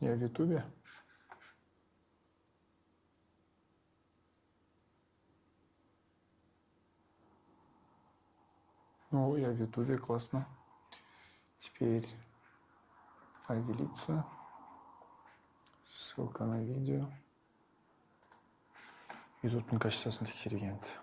Я в Ютубе. Ну, я в Ютубе, классно. Теперь поделиться. Ссылка на видео. Ютубтың качествосын тексерейік енді.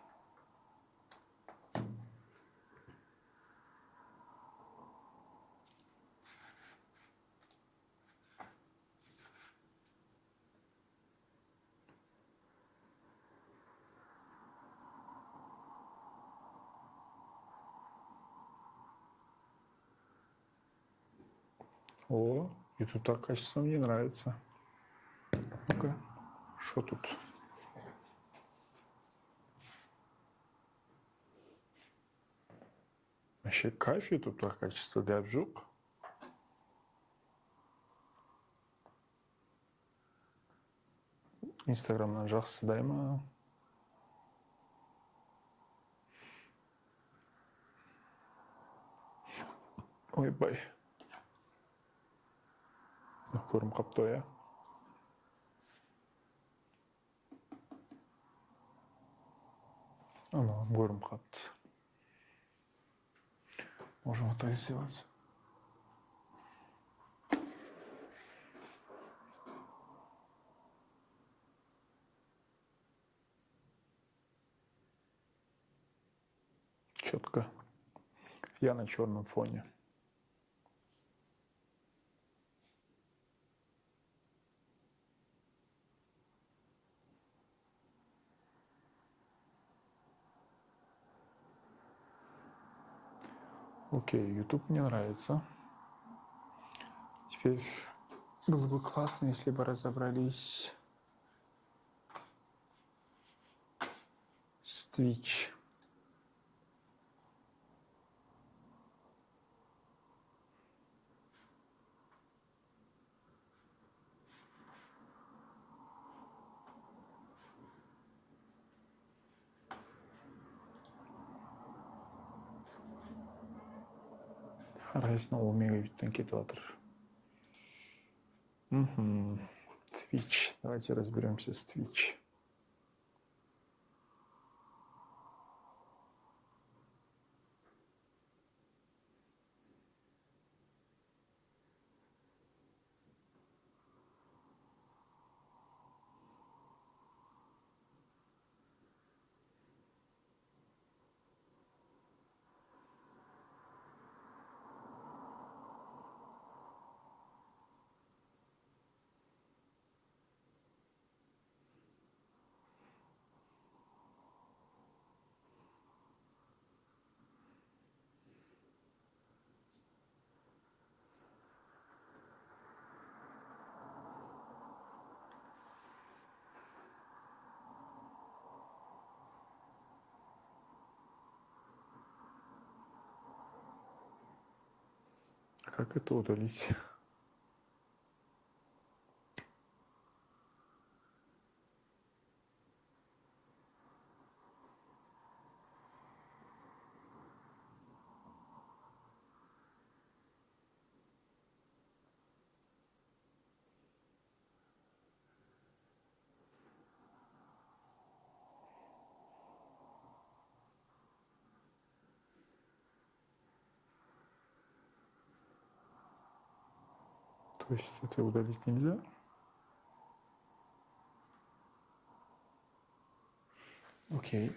О, YouTube качество мне нравится. Ну-ка, что тут? Вообще кайф YouTube качество, гәп жоқ. Инстаграмнан жақсыдай ма? Ойбай. Көрініп қапты ғой, иә? Анау көрініп қапты. Можем вот так сделать. Четко. Я на черном фоне. Окей, YouTube мне нравится. Теперь было бы классно, если бы разобрались с Twitch. Әрқайсысына 10 мегабиттен кетіп жатыр. Угу. Twitch. Давайте разберемся с Twitch. А как это удалить? То есть это удалить нельзя? Окей.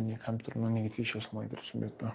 Не, компьютер неге Twitch ашылмай тұр, түсінбеппін.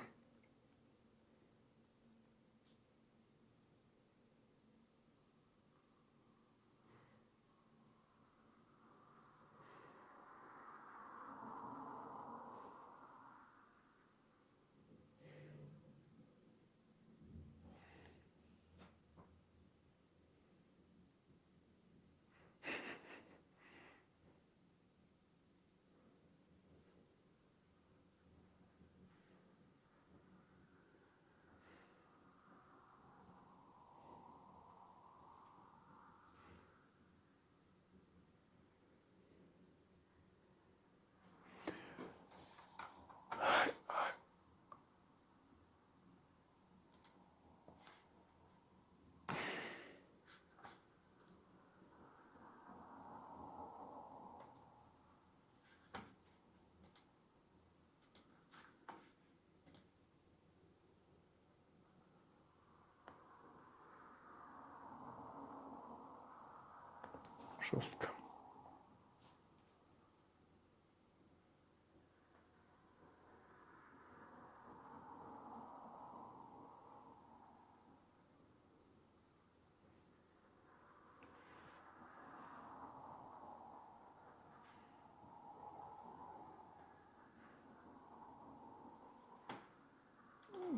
Жестко.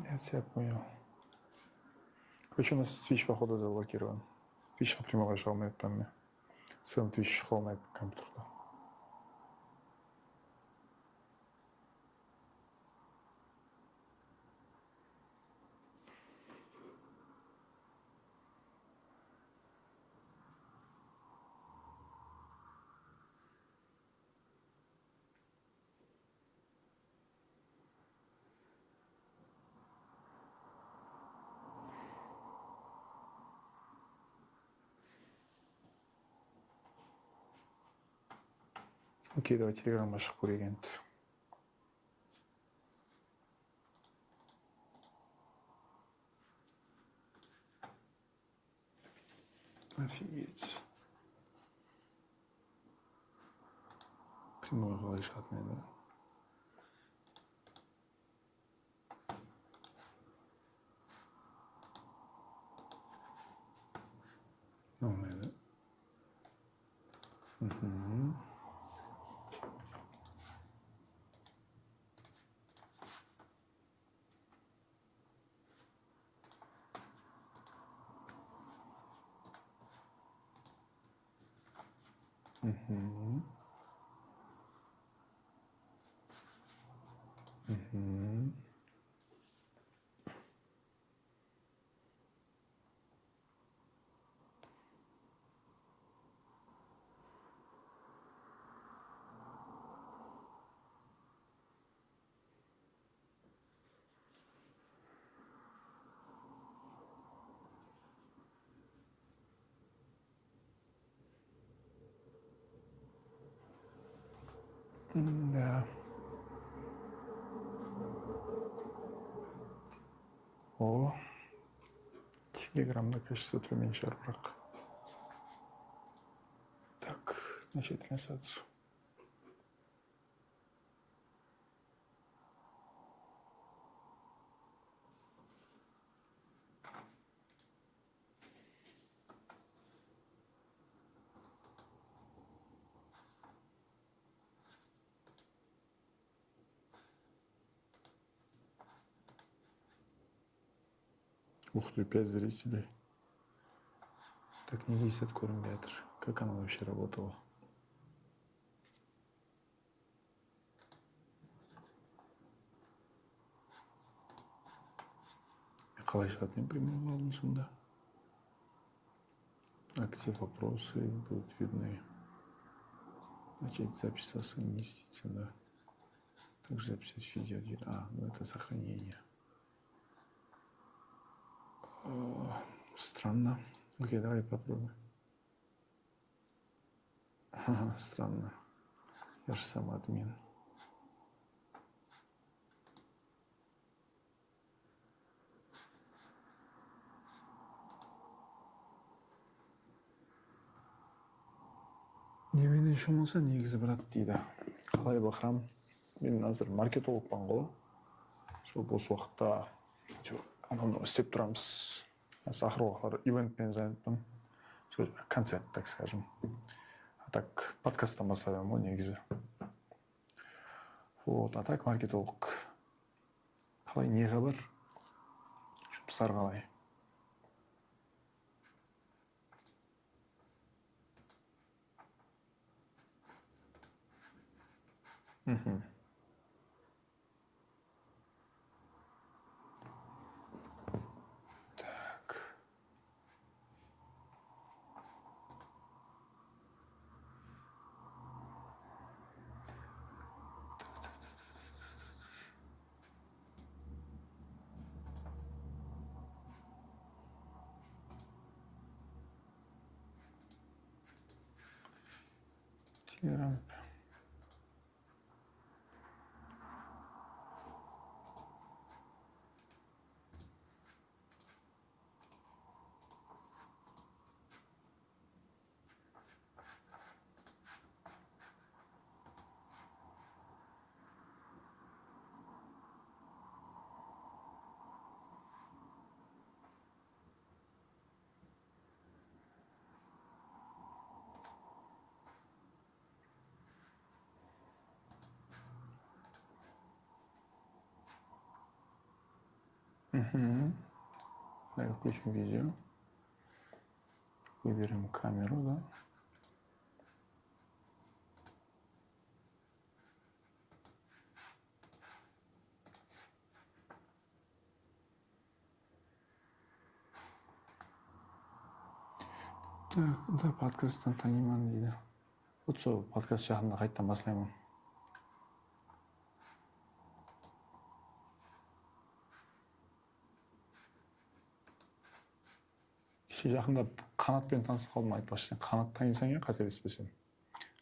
Я тебя понял. Короче, у нас Twitch, походу, заблокирован. Twitch напрямую шыға алмай. Целым Twitch шыға алмайды компьютерда. Окей, давай Телеграмға шығып көрейік енді. Офигеть. Прямой қалай шығатын еді? Мынау еді. Мхм. Мхм. Мхм. Да. О, Телеграмда качество төмен шығар бірақ. Так, начать трансляцию. Ух ты, 5 зрителей. Так, не висит көрінбей. Как она вообще работала? Қалай шығатын едім прямой алдым сонда? Актив вопросы будут видны. Начать запись совместить, да. Также записать видео. А, ну это сохранение. Странно. Окей, давай попробуем. Ага, странно. Я же сам админ. Немене болмаса негізі, брат, дейді. Қалай, Бахрам? Мен қазір маркетологпын ғой. Сол бос уақытта әйтеуір анау мынау істеп тұрамыз. Осы ақырғы уақыттары ивентпен занятпын. Сол концерт, так скажем. А так подкасттан бастап едім ғой негізі. Вот, а так маркетолог. Қалай, не хабар? Жұмыстар қалай? Мхм. Так. Телеграм. Угу. Давай включим видео. Выберем камеру, да? Так, да, подкасттан танимын дейді. Вот сол подкаст жақында қайтадан бастаймын. Кеше жақында Қанатпен танысып қалдым, айтпақшы. Сен Қанат танисың, иә, қателеспесем?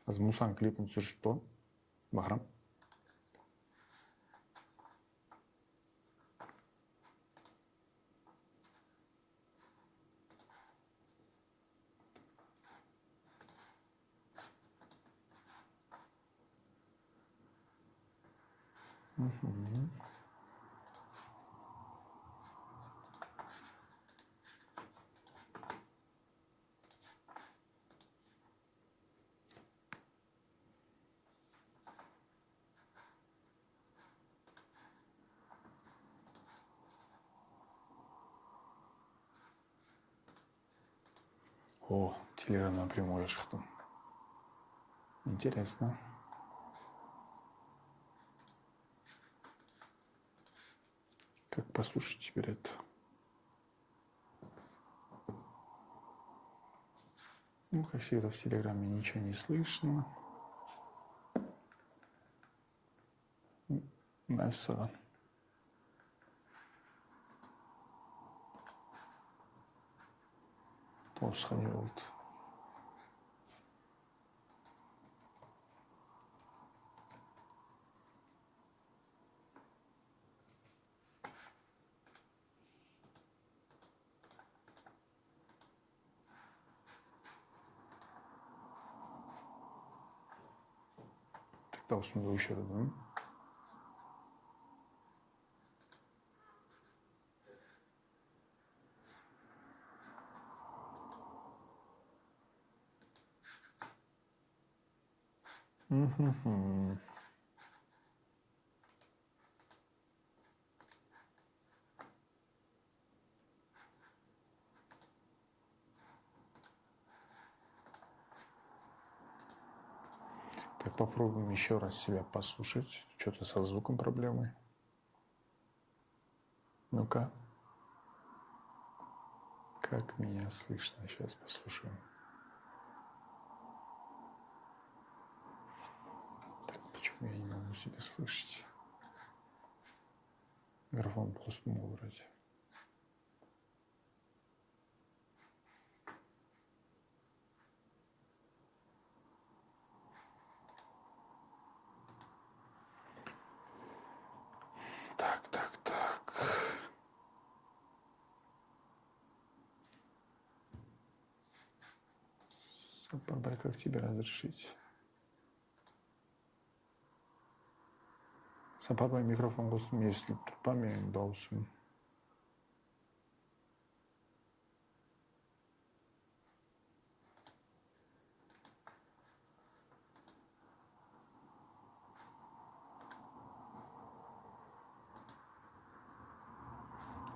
Қазір Мусаның клипін түсіріп жүріпті ғой, Бахрам. Мхм. О, телеграмнан прямой шықтым. Интересно. Как послушать теперь это? Ну, как всегда, в Телеграме ничего не слышно. Мәссаған. Дауысқа не болды? Так, дауысымды өшірдім. Мхм. Так, попробуем еще раз себя послушать. Что-то со звуком проблемы. Ну-ка. Как меня слышно? Сейчас послушаем. Так, почему я не могу себя слышать? Микрофон қостым ғой вроде. Так, так, так. Сапарбай, как тебе разрешить? Сапарбай, микрофон қостым, естіліп тұр па менің дауысым?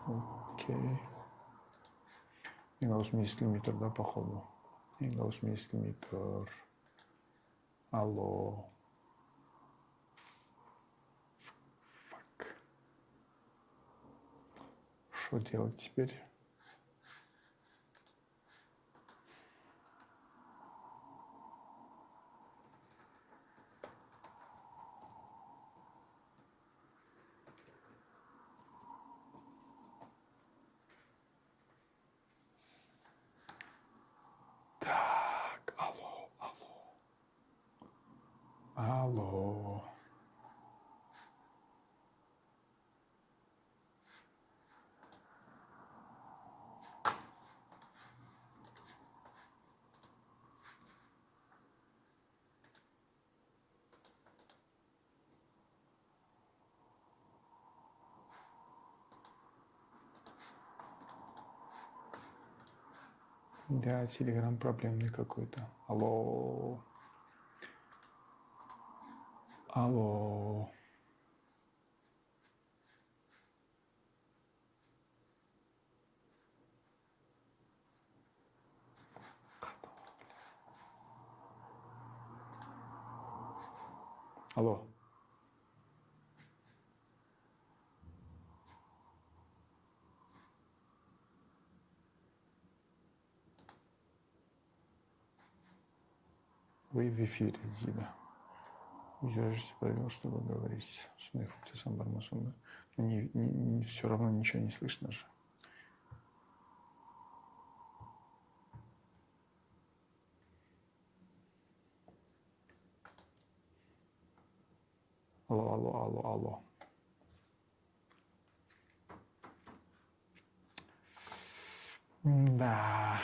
Окей. Менің дауысым естілмей тұр да, походу. Менің дауысым естілмей тұр. Алло. Фак. Что делать теперь? Так, алло, алло. Алло. Да, Телеграм проблемный какой-то. Алло. Алло. Алло. Вы в эфире, дейді. Удержите пробел, чтобы говорить. Сондай функциясы бар ма сонда? Ну, не, не, не, все равно ничего не слышно же. Алло, алло, алло, алло. Да.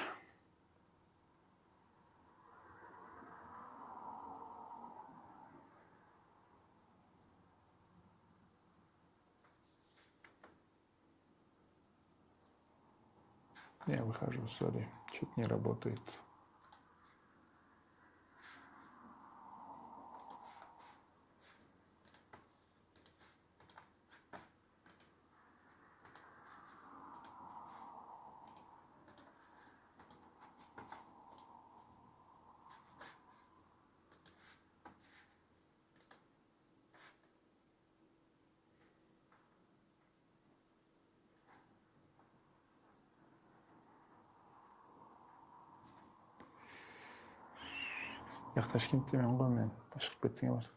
Я выхожу, сори, что-то не работает. Яқ, Ташкенттемен ғой мен. Шығып кеттің бар.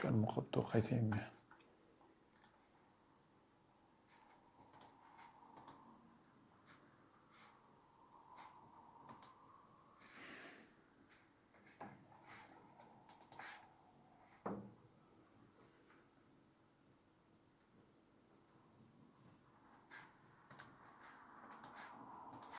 3,5 qolibdi, qaytaymi?